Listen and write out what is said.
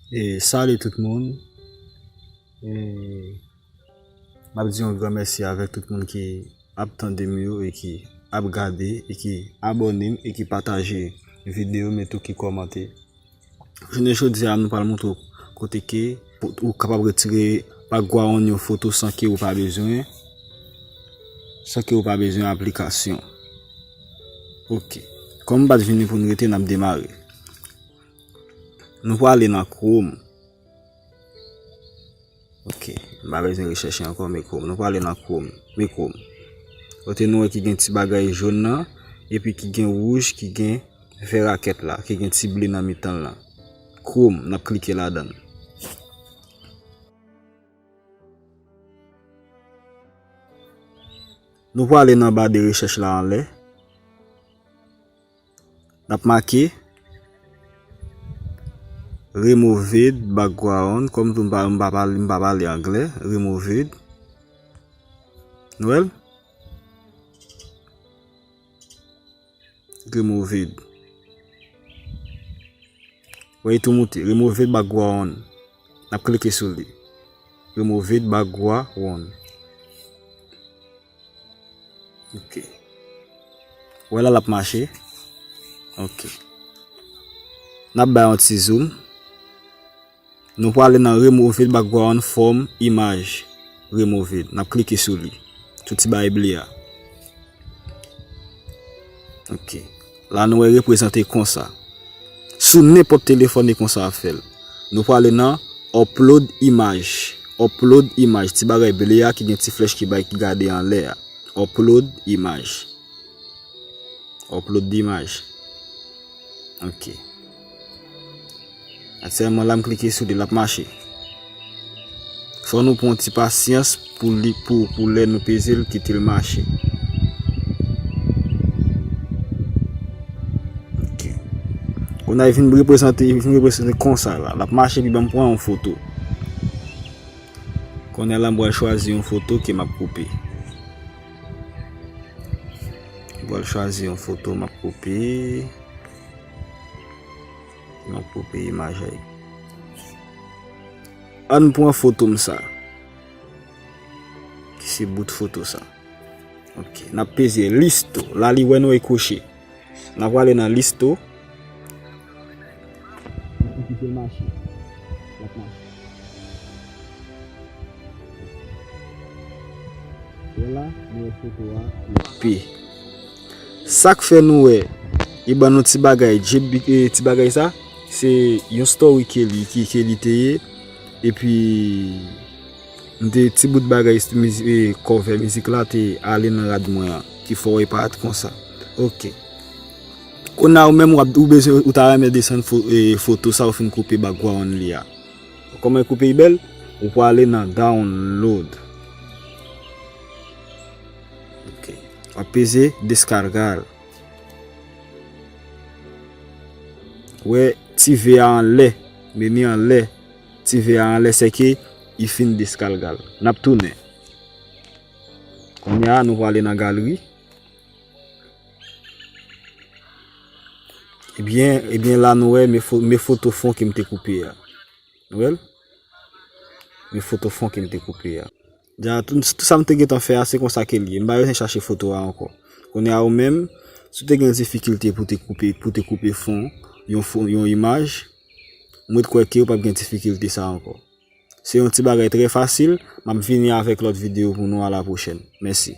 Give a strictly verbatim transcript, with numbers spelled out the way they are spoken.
E salut tout moun. E m ap di yon gran mèsi avèk tout moun ki ap tande m yo e ki ap gade e ki abòne m e ki pataje videyo m e tou ki kòmante. Jounen jodi a, nou pral montre w kote ke ou kapab retire background yon foto san ke ou pa bezwen, san ke ou pa bezwen aplikasyon. Ok. Kòm m pa t vini pou n rete, n ap demare. Nou prale nan Chrome. Ok, m pa bezwen rechèche ankò, men Chrome. Nou prale nan Chrome. Men Chrome. Kote nou wè ki gen ti bagay jòn nan, epi ki gen wouj, ki gen vè rakèt la, ki gen ti ble nan mitan l lan. Chrome, n ap klike ladan l. Nou prale nan ba de rechèch la anlè. N ap make removed background, kòm tou m pa, m pa pale, m pa pale anglè, removed. Nou wè l? Removed. Wè, li tou moute. Removed background. N ap klike sou li. Removed background. Ok. Wè la, l ap mache. Ok. N ap bay yon ti zoom. Nou prale nan removed background from image. Removed. N ap klike sou li. Sou ti bagay ble a. Ok. La nou wè reprezante konsa. Sou nenpòt telefòn e konsa ap fè l. Nou prale nan upload image. Upload image. Ti bagay ble a ki gen ti flèch ki bay ki gade anlè a. Upload image. Upload image. Ok. Aktyèlman la m klike sou li, l ap mache. Fò nou pran yon ti pasyans pou li, pou, pou lè nou peze l, kite l mache. Ok. Kounye a, li vin reprezante, li vin reprezante konsa la. L ap mache, epi ban m pran yon foto. Kounye a la, m pral chwazi yon foto ke m ap koupe. M pral chwazi yon foto, m ap koupe. M ap koupe imaj la. Ann pran foto m sa. Ki se bout foto sa. Ok, n ap peze listo. La li wè nou e koche. N ap prale nan listo. N ap kite l mache. L ap mache. Wè la, nou wè foto a. Pi. Sa k fè nou wè, li ban nou ti bagay, J B, eh, ti bagay sa, se yon story ke li, ki, ke li te ye. Epi, m te ti bout bagay, mizi-, eh, cover mizik la te ale nan rad mwen an, ki fè w parèt konsa. Ok. Kounye a ou menm w ap, ou bezwen, ou ta renmen desann fo-, eh, foto sa ou fin koupe background li a. Kòman l koupe l bèl? Ou prale nan download. Ok. W ap peze descargar. Wè ti V a anlè, meni anlè, ti V a anlè, sèke li fin descargar. N ap tounen. Kounye a, nou prale nan galri. Ebyen, ebyen la nou wè men fo-, men foto fon ke m te koupe a. Nou wè l? Men foto fon ke m te koupe a. Dja, tout, tout sa m te gentan fè a, se konsa ke l ye. M pa bezwen chache foto a ankò. Kounye a ou menm, si w te gen difikilte pou te koupe, pou te koupe fon, yon fon, yon imaj, mwen kwè ke w p ap gen difikilte sa ankò. Se yon ti bagay trè fasil, m ap vini avèk lòt videyo pou nou, a la pwochèn. Mèsi.